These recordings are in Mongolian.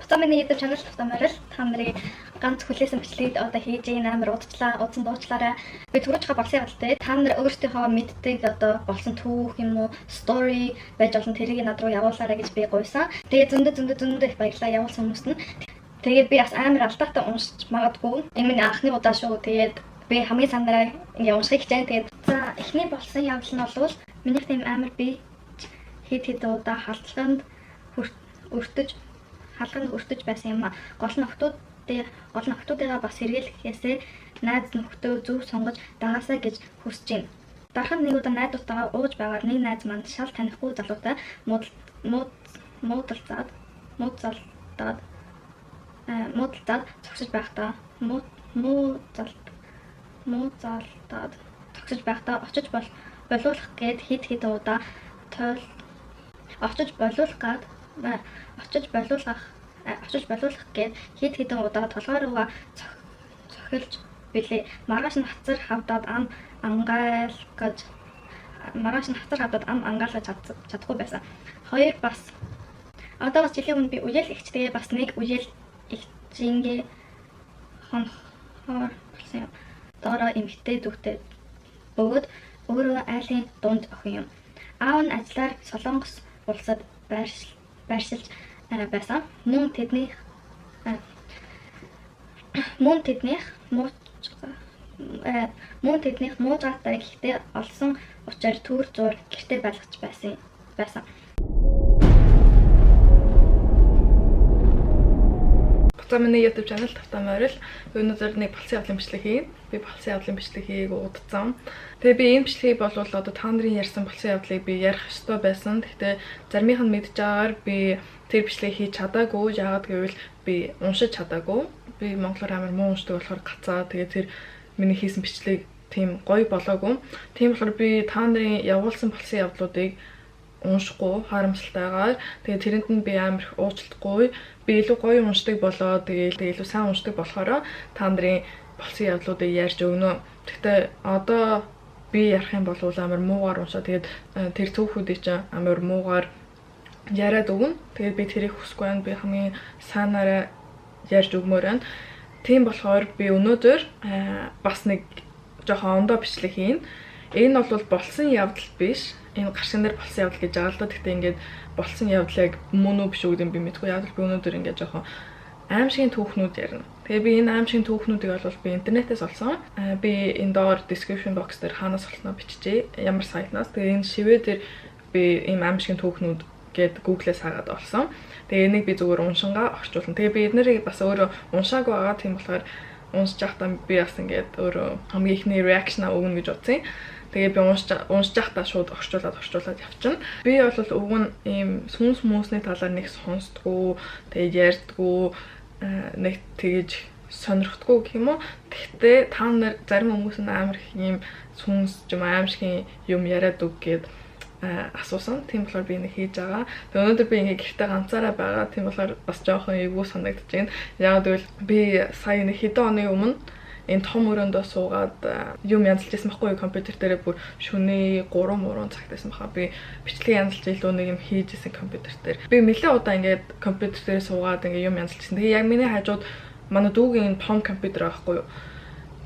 Буцаа миний YouTube channel тавтаа морил та нарыг ганц хүлээсэн бичлэгийг одоо хийж ийн амар удчлаа, удсан дуучлаарай. Би түрүүчхээ болсон явдалтай та нар өөрсдийнхөө мэддэг одоо болсон түүх юм уу, story байж олон тэрийг над руу явуулаарай гэж би гуйсан. Тэгээ зөндөө зөндөө зөндөө их баярлалаа явуулсан хүмүүст нь. Тэгээд би бас амар алдаатай уншиж магадгүй. Энэ миний анхны удаа шүү. Тэгээд би хамгийн санаараа ингээ уншихыг хичээн. Тэгээд за эхний болсон явдал нь бол минийх тийм амар би хэд хэд удаа халдлаганд өртөж халганд өртөж байсан юм а. Гол нь охтуудыгаа бас сэргийлэхээсээ найз нөхдөө зөв сонгож дагаасаа гэж хүсэж байна. Дархан нэг удаа найзуудтайгаа ууж байгаад нэг найз маань шал танихгүй залуутай муудалцаад муудалцаад муудалцаад зогсож байхдаа муудалцаад зогсож байхдаа очиж болиулах гээд хэд хэд удаа тойл очиж болиулах гад очиж болиулах очиж болиулах гээд хэд хэдэн удаа толгой руугаа цохилж билээ. Маргааш нь хацар хавдаад ам ангаалгаж маргааш нь хацар хавдаад ам ангаалгаж чадахгүй байсан. Хоёр бас одоо бас жилийн өмнө би үеэл ихчтэйгээ бас нэг үеэл ихчингээ хонхоор болсон юм. Доороо эмэгтэй дүүтэй бөгөөд өөрөө айлын дунд охин юм. Аав нь ажиллаар Солонгос улсад байршилж байсан. Мөн тэднийх мөн тэднийх мөн тэднийх муужгаатай гэхдээ олсон учир түр зуур гэртээ байлгаж байсан. Буцаа миний YouTube channel тавтаа морил. Өнөөдөр нэг болсон явдлын бичлэг хийн. Би болсон явдлын бичлэгийг удацсан. Тэгээ би энэ бичлэгийг бол одоо та нарын ярьсан болсон явдлыг би ярих ёстой байсан. Гэхдээ заримийнх нь мэдж байгаагаар би тэр бичлэгийг хийж чадаагүй. Яагаад гэвэл би уншиж чадаагүй. Би монголоор амар муу уншдаг болохоор гацаа. Тэгээ тэр миний хийсэн бичлэг тийм гоё болоогүй. Тийм болохоор би та нарын явуулсан болсон явдлуудыг уншихгүй харамсалтайгаар тэгээ тэрэнд нь би амар их уучлахгүй. Би илүү гоё уншдаг болоо тэгээ илүү сайн уншдаг болохоор та нарын болсон явдлуудыг ярьж өгнө. Гэхдээ одоо би ярих юм бол амар муугаар уншаа. Тэгээд тэр түүхүүдийг чинь амар муугаар яриад өгнө. Тэгээд би тэрийг хүсэхгүй байна. Би хамгийн сайнаараа ярьж өгмөр байна. Тийм болохоор би өнөөдөр бас нэг жоохон ондоо бичлэг хийнэ. Энэ бол болсон явдал биш. Энэ гаршин дээр болсон явдал гэж байгаа л да. Гэхдээ ингээд болсон явдлыг мөн үү биш үү гэдэг нь би мэдэхгүй. Яг л би өнөөдөр ингээд жоохон аимшигын түүхнүүд ярина. Тэгээ би энэ аимшигын түүхнүүдийг бол би интернетээс олсон. Би энэ доор description box дээр хаанаас олсноо биччихье. Ямар сайтнаас. Тэгээ энэ шивэ дээр би ийм аимшигын түүхнүүд гээд Google-ээс хаагаад олсон. Тэгээ энийг би зүгээр уншингаа орчуулна. Тэгээ би эднэрийг бас өөрөө уншаагүй байгаа. Тийм болохоор уншиж байхдаа би бас ингээд өөрөө хамгийн ихний reaction-а өгнө гэж бодсон. Тэгээ би уншиж байхдаа шууд орчуулад явчихна. Би бол уг нь ийм сүнс хүмүүсний талаар нэг сонсдгоо, тэгээ ярьдгүү, нэг тэгэж сонирхдгоо гэх юм уу. Тэгтээ та нар зарим хүмүүс нь амар их ийм сүнс юм аимшигын юм яриад үг гээд асуусан. Тийм болохоор би нэг хийж байгаа. Тэгээ өнөөдөр би ингээ гэртээ ганцаараа байгаа. Тийм болохоор бас жоохон эвгүй санагдаж байна. Яг гэвэл би сая нэг хэдэн оны өмнө энэ том өрөөндөө суугаад юм янзалж байсан байхгүй компьютер дээрээ бүр шөнийн 3 цагт байсан баха. Би бичлэг янзалж илүү нэг юм хийж исэн компьютер дээр. Би нэлээд удаа ингээд компьютер дээр суугаад ингээд юм янзалж исэн. Тэгээ яг миний хажууд манай дүүгийн энэ том компьютер байхгүй юу.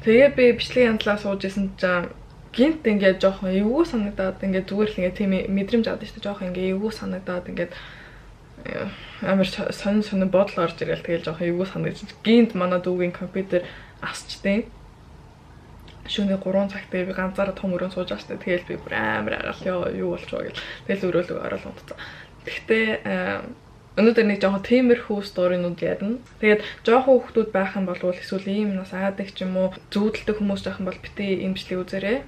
Тэгээ би бичлэг янзлаа сууж исэн чинь гинт ингээд жоохон эвгүй санагдаад ингээд зүгээр л ингээд тийм мэдрэмж авдаг шүү дээ. Жоохон ингээд эвгүй санагдаад ингээд амар сонин сонин бодол орж ирэл тэгэл жоохон эвгүй санагдаж гинт манай дүүгийн компьютер асчдیں۔ Шөнө 3 цагт би ганцаараа том өрөөнд сууж байгаа шүү дээ. Тэгэл би бүр амар агаал ёо юу болчихоо гэл. Тэгэл өрөөлөг орол унтцсан. Тэгтээ өнөөдөр нэг жоохон тиймэрхүү сторинууд ярина. Тэгээд жоохон хүүхдүүд байх юм бол эсвэл ийм нас аадаг ч юм уу зүүдэлдэг хүмүүс байх юм бол битгий ийм бичлэг үзээрэй.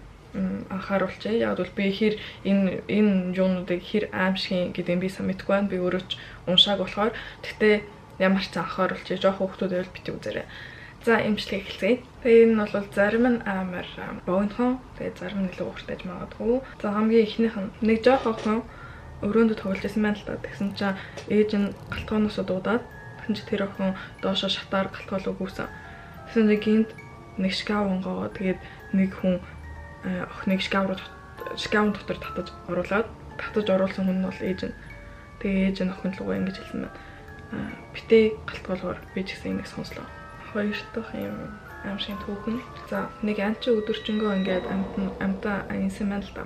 Анхааруулчихъя. Яг бол би хэр энэ юунуудыг хэр аимшигын гэдэг нь би сайн мэдэхгүй байна. Би өөрөө ч уншааг болохоор. Тэгтээ ямар ч анхааруулчихъя. Жоохон хүүхдүүд байвал битгий үзээрэй. За имжлэг эхэлцгээе. Тэгээ энэ нь бол зарим нь амар богинохон, тэгээ зарим нь илүү уртаж магадгүй. За хамгийн эхнийх нь нэг жоох охин өрөөндөө тоглож исэн байна л та. Тэгсэн чинь ээж нь галтгооноос дуудаад тэгсэн чинь тэр охин доошо шатаар галтгоол өгөөсөн. Тэгсэн чинь гинт нэг шкаф онгоогоо тэгээд нэг хүн охиныг шкаф руу шкафын дотор татаж оруулаад татаж оруулсан хүн нь бол ээж нь. Тэгээ ээж нь охин руугаа ингэж хэлсэн байна. Битээ галтгуулгаар би ч гэсэн энийг сонслоо. Хоёр дахь юм аимшигын түүх нь. За, нэг анчин өдөржингөө ингээд амьтан инсэн маань л да.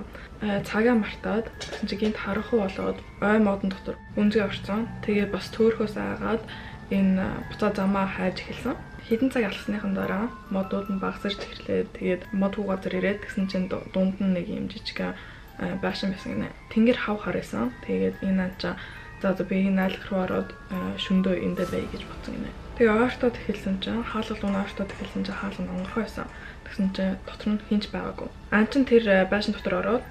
Цагаа мартаад тэгсэн чинь гинт харанхуй болоод ой модон дотор үнзгээ орсон. Тэгээ бас төөрхөөс айгаад энэ буцаа замаа хайж эхэлсэн. Хэдэн цаг алхсныхан дараа модууд нь багасарч эхлээд, тэгээд модгүй газар ирээд тэгсэн чинь дунд нь нэг юм жижигхэн байшин байсан гинэ. Тэнгэр хав хар байсан. Тэгээд энэ анчаа за би энэ айлах руу ороод шөндөө эндээ бай гэж бодсон гинэ. Тэгээ ойртоод эхэлсэн чинь хаалга руу ойртоод эхэлсэн чинь хаалга нь онгорхой байсан. Тэгсэн чинь дотор нь хинч байгаагүй. Ан чин тэр байшин дотор ороод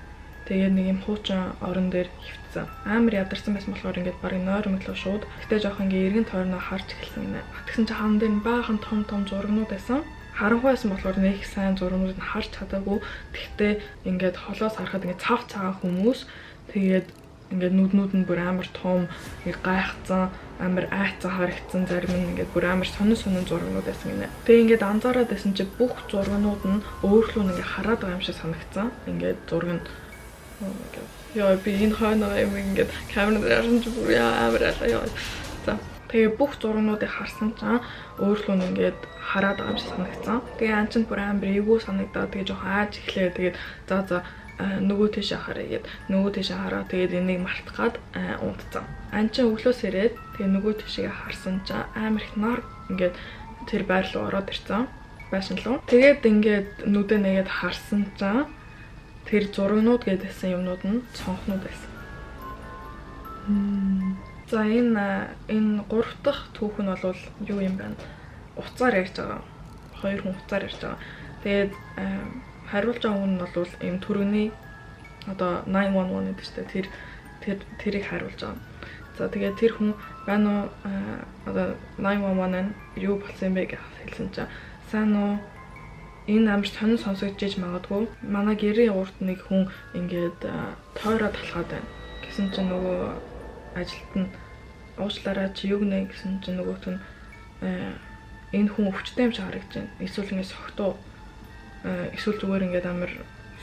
тэгээд нэг юм хуучин орон дээр хөвтсөн. Амар ядарсан байсан болохоор ингээд барыг нойр мэтлөө шууд. Гэтэ жоох ингээд эргэн тойрноо харж эхэлсэн гинэ. Тэгсэн чинь хаан дээр нь баахан том том зурагнууд байсан. Харанхуй байсан болохоор нэг сайн зурагнууд нь харж чадаагүй. Тэгтээ ингээд холоос харахад ингээд цав цагаан хүмүүс, тэгээд ингээд нүднүүд нь бүр амар том, ингээд гайхацсан, амар айцсан харагдсан, зарим нь ингээд бүр амар сонин сонин зурагнууд байсан гинэ. Тэгээ ингээд анзаараад байсан чи бүх зурагнууд нь өөрлөө нь ингээд хараад байгаа юм шиг санагдсан. Ингээд зураг нь, oh my god. Яа, би энэ хойно юм ингээд камер дээр харсан чи бүр яа амар алаа яа. За, тэгээ бүх зурагнуудыг харсан чинь өөрлөө нь ингээд хараад байгаа юм шиг санагдсан. Тэгээ ан чинь бүр амар эвгүй санагдаад, тэгээ жоохон айж эхлэе. Тэгээд за нөгөө тийшээ харъя гэд нөгөө тийшээ хараа, тэгээд энийг мартах гад унтцсан. Ан чинь өглөөс ирээд тэгээ нөгөө тийшээ харсан чинь амар их нар ингээд тэр байр руу ороод ирсэн. Байшин руу. Тэгээд ингээд нүдэ нэгээд харсан чинь тэр зурагнууд гэдээсэн юмнууд нь цонхнууд байсан. За, энэ гурав дахь түүх нь бол юу юм бэ? Уцаар ярьж байгаа. Хоёр хүн уцаар ярьж байгаа. Тэгээд хариулж байгаа хүн нь бол ийм түргэний одоо 911 гэдэг чинь тэрийг хариулж байгаа. За, тэгээд тэр хүн байна уу, одоо 911 нь юу болсон юм бэ гэж хэлсэн чинь сайн уу, энэ амар сонин сонсогдож магадгүй. Манай гэрийн урд нэг хүн ингээд тойроо талхаад байна гэсэн чинь нөгөө ажилт нь уучлаарай, чи юу гинэ гэсэн чинь нөгөөх нь энэ хүн өвчтэй юм шиг харагдаж байна. Эсвэл ингээд согтуу, эсвэл зүгээр ингээд амар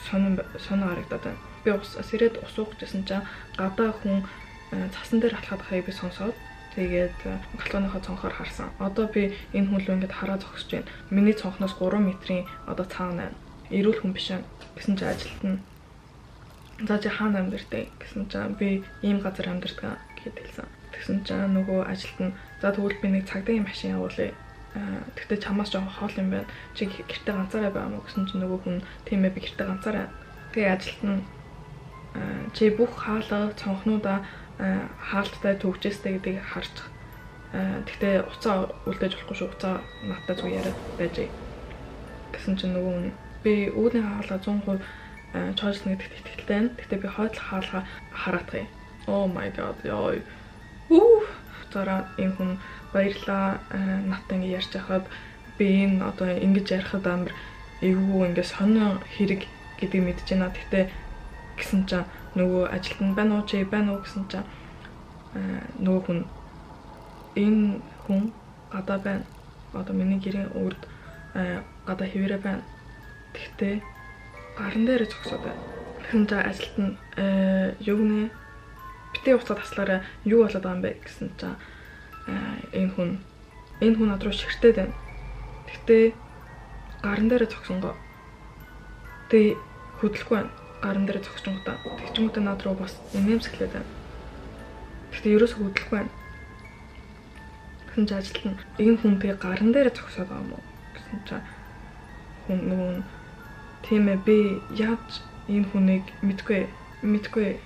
сонин сонин харагдаад байна. Би ус сэрээд ус уух гэсэн чинь гадаа хүн цасан дээр алхаад байгааг би сонсоод, тэгээд балконыхоо цонхоор харсан. Одоо би энэ хүн лүү ингээд хараа зогсож байна. Миний цонхноос 3 метрийн одоо цаана байна. Эрүүл хүн биш байна гэсэн чинь ажилт нь за, чи хаана амьдардаг гэсэн чинь би ийм газар амьдардаг гэд хэлсэн. Тэгсэн чинь нөгөө ажилт нь за, тэгвэл би нэг цагдаагийн машин явуулъя. Тэгтээ чамаас жоохон хоол юм байна. Чи гэртээ ганцаараа байгаа мó гэсэн чинь нөгөө хүн тийм ээ, би гэртээ ганцаараа. Тэгээ ажилт нь чи бүх хаалга цонхнуудаа хаалттай төгжээстэй гэдгийг харж, тэгтээ уцаа үлдээж болохгүй шүү. Уцаа надтай зүгээр яриад байж гэсэн чинь нөгөө хүн би үүдний хаалга 100% чойжлно гэдэгт итгэлтэй байна. Тэгтээ би хойдлох хаалга хараадах юм. Oh my god. Яа. Үу. Зараа энэ хүн баярлаа, надтай ингэ ярьж байхад би энэ одоо ингэж ярихад амар эвгүй, ингээ сонин хэрэг гэдгийг мэдэж байна. Тэгтээ гэсэн чинь нөгөө ажилт нь байна уу, чи байна уу гэсэн чинь нөгөө хүн энэ хүн гадаа байна. Одоо миний гэрийн урд гадаа хэвээрээ байна. Тэгтээ гаран дээрээ зогсоод байна. Тэгсэн чинь ажилт нь юу нэ, битээ уцаа таслаарай, юу болоод байгаа юм бэ гэсэн чинь энэ хүн над руу ширтээд байна. Тэгтээ гаран дээрээ зогсонгоо. Тэгээ хөдлөхгүй байна. Гаран дээрээ зогсчингуудаа. Тэгчингүүдээ над руу бас инээмсэглээд байна. Тэгтээ ерөөсөө хөдлөхгүй байна. Тэгсэн чинь ажилт нь энэ хүн тэгээ гаран дээрээ зогсоод байгаа юм уу гэсэн чинь хүн нөгөө нь тийм ээ, би яаж энэ хүнийг мэдгүй мэдгүй,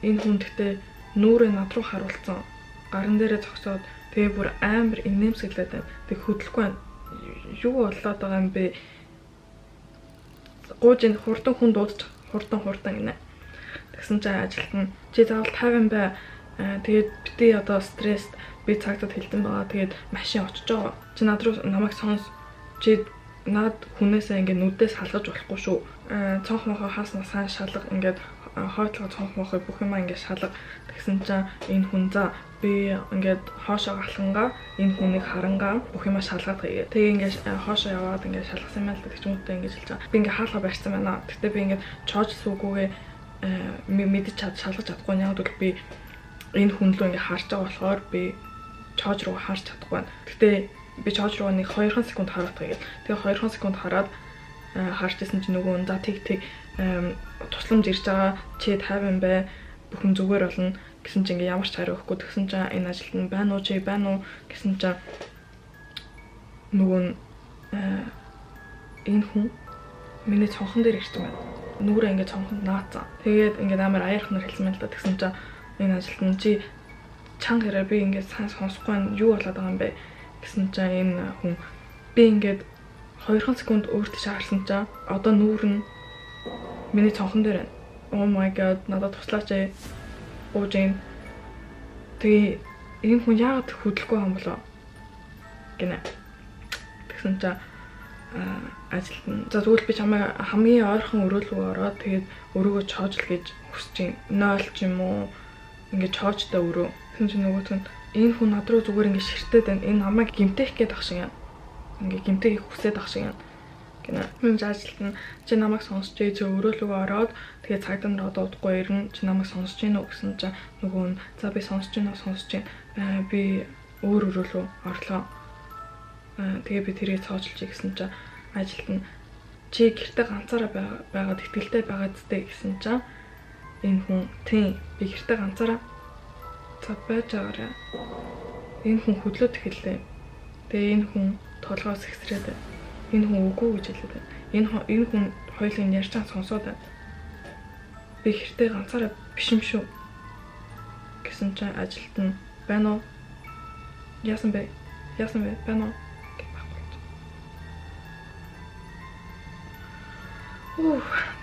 энэ хүн тэгтээ нүрээ над руу харуулсан, гаран дээрээ зогсоод тэгээ бүр амар инээмсэглээд байна. Тэг хөдлөхгүй байна. Юу болоод байгаа юм бэ? Гууж энэ хурдан хүн дуудаж, хурдан хурдан гинэ. Тэгсэн чинь ажилт нь чи заавал 50 бай. Тэгээд битээ одоо стресст, би цагдаад хэлдэн байгаа. Тэгээд машин очиж байгаа. Чи над руу намайг сонс. Чи над хүнээсээ ингээд нүдээс халгаж болохгүй шүү. Цонх мохоо хааснаа сайн шалга, ингээд хойтлого цонх мохоо бүх юмаа ингээд шалга. Тэгсэн чинь энэ хүн за, би ингээд хоошоо галхангаа энэ хүнийг харангаа бүх юмаа шалгаад хийгээ. Тэгээ ингээд хоошоо яваад ингээд шалгасан юм л да. Тэгчүүнтэй ингээд хэлж байгаа. Би ингээд хаалга барьсан байна. Тэгтээ би ингээд чоож сүүгүүгээ мэдэж чад шалгаж чадахгүй. Яг бол би энэ хүн лөө ингээд харж байгаа болохоор би чоож руу харж чадахгүй байна. Гэтэ би чоож руу нэг 2 секунд хараад байгаа гэл. Тэгээ 2 секунд хараад харж исэн чинь нөгөө нь за тэг тэг тусламж ирж байгаа, чи 50 бай, бүхэн зүгээр болно гэсэн чинь ингээ ямар ч хариу өгөхгүй. Тэгсэн чинь энэ ажилт нь байна уу, чи байна уу гэсэн чинь нөгөө нь энэ хүн миний цонхон дээр ирсэн байна. Нүрээ ингээ цонхонд наацсан. Тэгээд ингээ амар аяархнаар хэлсэн байна л да. Тэгсэн чинь энэ ажилт нь чи чанга хэрэг би ингээ сайн сонсохгүй байна. Юу болоод байгаа юм бэ гэсэн чинь энэ хүн би ингээд 2 секунд өөр тийш харсан чинь одоо нүүр нь миний цонхон дээр байна. Oh my god, надад туслаач ээ. Гууж юм. Тэгээ энэ хүн яагаад хөдлөхгүй юм болоо гинэ. Тэгсэн чинь ажилт нь за тэгвэл би чамайг хамгийн ойрхон өрөө рүү ороод тэгээд өрөөгөө чоожл гэж хүсэж байна. 0 ч юм уу ингээд чоожтой өрөө. Тэгсэн чинь нөгөөх нь энэ хүн над руу зүгээр ингээд ширтээд байна. Энэ намайг гимтэх гээд ах шиг юм. Ингээд гимтэхийг хүсээд ах шиг юм гинэ. Хүн ажилт нь чи намайг сонсч ээ, чи өрөө рүү ороод тэгээд цагдаа нар одоо удахгүй ирнэ. Чи намайг сонсч гин үү гэсэн чинь нөгөө нь за би сонсч гин үү, сонсч гин. Би өөр өрөө рүү орлоо. Тэгээ би тэрийг цоожлж гэсэн чинь ажилт нь чи гэртээ ганцаараа байгаад итгэлтэй байгаа зү гэсэн чинь энэ хүн тийм би гэртээ ганцаараа за байж байгаарай. Энэ хүн хөдлөөд эхэллээ. Тэгээ энэ хүн толгоос ихсрээд байна. Энэ хүн үгүй гэж хэлээд байна. Энэ хүн хоёулын ярьж байгаа сонсоод байна. Би гэртээ ганцаараа биш юм шүү гэсэн чинь ажилт нь байна уу? Яасан бэ? Яасан бэ? Байна уу?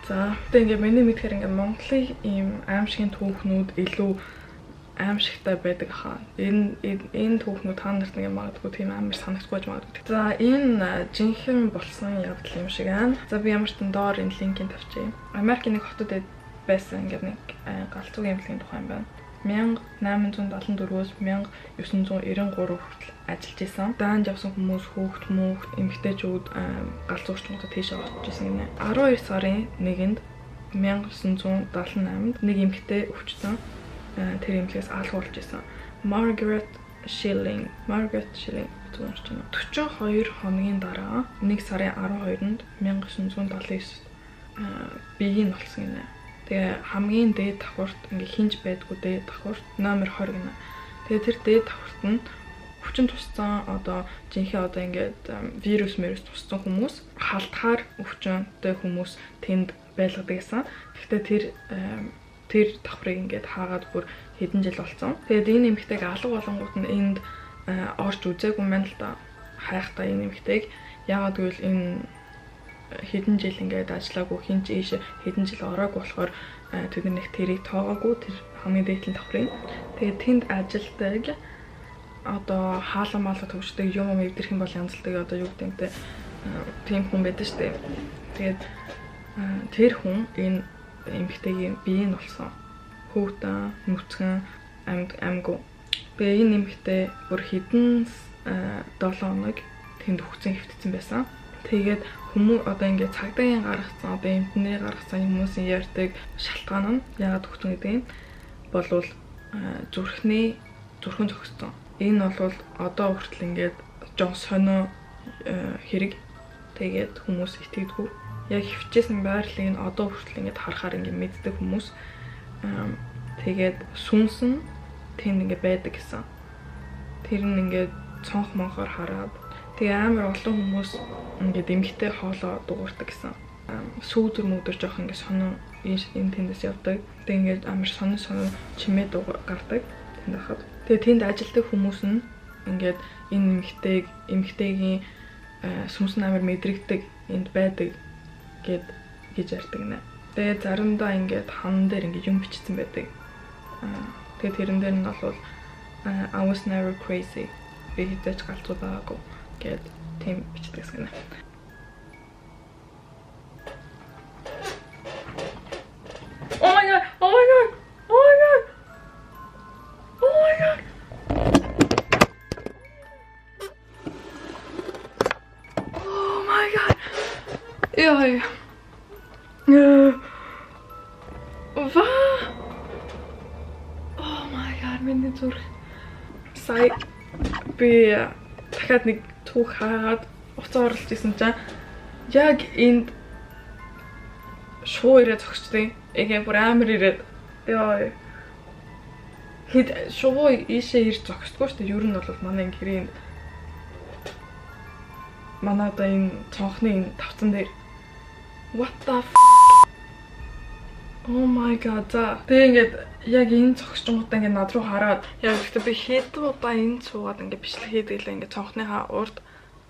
За тэгээ ингээ миний мэдхээр ингээ Монголын ийм аимшигын түүхнүүд илүү аимшигтай байдаг хаа. Энэ түүхнүүд та нарт ингээ магадгүй тийм амар санагдахгүй байж магадгүй. За энэ жинхэнэ болсон явдал юм шиг байна. За би ямар ч тэн доор энэ линкийг тавьчихъя. Америкийн нэг хотод байсан ингээ нэг галзуу эмнэлгийн тухай юм байна. 1874-өөс 1993 хүртэл ажиллаж исэн. Даанд явсан хүмүүс, хүүхд мөнх, эмэгтэйчүүд галзуурчнуудад тийшээ очиж исэн гинэ. 12 сарын 1-нд 1978-нд нэг эмэгтэй өвчтөн тэр эмнэлгээс алга болж исэн. Margaret Schilling, Margaret Schilling гэж уншиж байна. 42 хоногийн дараа 1 сарын 12-нд 1979-нд биеийг нь олсон гинэ. Тэгээ хамгийн дээд давхурт ингээ хинж байдгүй дээд давхурт номер 20 гинэ. Тэгээ тэр дээд давхурт нь өвчин тусцсан одоо жинхэнэ одоо ингээд вирус мэрус тусцсан хүмүүс халтахаар өвчнтэй хүмүүс тэнд байлгадаг гэсэн. Гэхдээ тэр давхрыг ингээд хаагаад бүр хэдэн жил болсон. Тэгээд энэ эмэгтэйг алга болонгууд нь энд орж үзээгүй юм байна л да. Хайхдаа энэ эмэгтэйг яагаад гэвэл энэ хэдэн жил ингээд ажиллаагүй хин ч ийш хэдэн жил ороогүй болохоор тэд нэг тэрийг тоогоогүй тэр хамгийн дээдлийн давхрыг. Тэгээд тэнд ажилдаг одоо хаалга маалга төгсдөг юм эвдэрх юм бол янзлдаг одоо юу гэдэг юм те тийм хүн байдаг штэ. Тэгээд тэр хүн энэ эмэгтэйгийн бие нь болсон. Хүүхдэн, нүцгэн, амьд амьгүй. Тэгээ энэ эмэгтэй бүр хэдэн 7 хоног тэнд өгцөн хэвтсэн байсан. Тэгээд хүмүүс одоо ингээд цагдаагийн гаргацсан одоо эмтний гаргацсан хүмүүсийн ярьдаг шалтгаан нь яагаад өгсөн гэдэг нь болвол зүрхний зүрхэн зогссон. Энэ бол одоо хүртэл ингээд жоон сонио хэрэг. Тэгээд хүмүүс итгэдэггүй. Яг хөвчээсэн байрлалыг нь одоо хүртэл ингээд харахаар ингээд мэддэг хүмүүс. Тэгээд сүнс нь тэнд ингээд байдаг гэсэн. Тэр нь ингээд цонх монхоор хараад тэгээ амар олон хүмүүс ингээд эмгтэй хоолоо дуурдаг гэсэн. Сүүдэр мүүдэр жоох ингээд сонин энэ тэндээс явдаг. Тэгээ ингээд амар сонин сонин чимээ дуу гардаг тэнд байхад. Тэгээ тэнд ажилтдаг хүмүүс нь ингээд энэ эмэгтэйгийн сүнс нь амар мэдрэгдэг энд байдаг гэд гэж ярьдаг нэ. Тэгээ заримдаа ингээд хан дээр ингээд юм бичсэн байдаг. Тэгээ тэрэн дээр нь бол I was never crazy. Би хэзээ ч галзуу байгаагүй гэд тийм бичдэг гэсэн гэнэ. Oh my god! Oh my god! Oh my god! Oh my god! Oh my god! Яа. Va? Oh my god, миний зүрх. Сая Би дахиад нэг түүх хаагаад уцаа оруулж исэн чинь яг энд шувуу ирээд зогсчтой. Эгээ бүр амар ирээд, ёо, хэд шувуу ийшээ ирж зогсдгоо шүү дээ. Ер нь бол манай гэрийн, манай одоо энэ цонхны энэ тавцан дээр. What the f, oh my God. За, тэгээ ингээд яг энэ зогсчингуудаа ингээд над руу хараад, яг гэхдээ би хэдэн удаа энэ суугаад ингээд бичлэг хийдэг лээ, ингээд цонхныхаа урд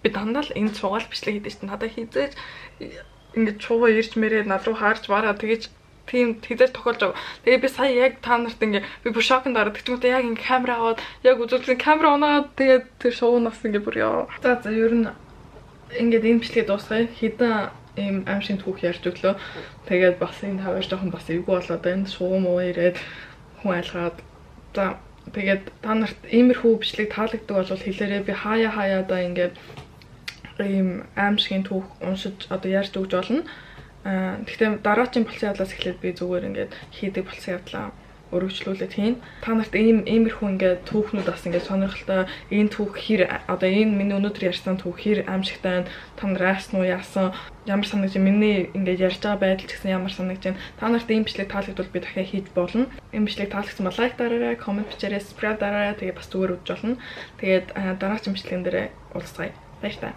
би дандаа л энэ суугаал бичлэг хийдэг чинь надад хизээж ингээд чуугаа ирж мэрээд над руу харж бараа тэгэж тийм хэзээ ч тохиолж байгаа. Тэгээ би сая яг та нарт ингээ би бүр шоконд ороод, тэгчүүтээ яг ингээ камера аваад яг үзүүлсэн, камера унаагаад, тэгээд тэр шоунаас ингээ бүр ёо. За, ер нь ингээд энэ бичлэгийг дуусгая. Хэдэн ийм аимшиг түүх ярьж өглөө. Тэгээд бас энэ хавар жоохон бас эвгүй болоод байна. Шувуу муу ирээд хүн айлгаад. За, тэгээд та нарт иймэрхүү бичлэг таалагддаг бол хэлээрэй. Би хаяа хаяадаа ингээд ийм аимшигын түүх уншиж, одоо ярьж өгч болно. Аа, гэхдээ дараагийн болсон явдлаас эхлээд би зүгээр ингээд хийдэг болсон явдлаа өргөжлүүлээд хийн. Та нарт иймэрхүү ингээд түүхнүүд бас ингээд сонирхолтой, энэ түүх хэр, одоо энэ миний өнөөдөр ярьсан түүх хэр аимшигтай байна. Та нар айсан уу, яасан, ямар санагдаж, миний ингээд ярьж байгаа байдал ч гэсэн ямар санагдаж байна. Та нарт ийм бичлэг таалагдвал би дахиад хийж болно. Энэ бичлэг таалагдсан бол like дараарай, comment бичээрэй, subscribe дараарай. Тэгээ бас зүгээр үзэж болно. Тэгээд дараагийн бичлэгэн дээр уулзцгаая. Баяртай.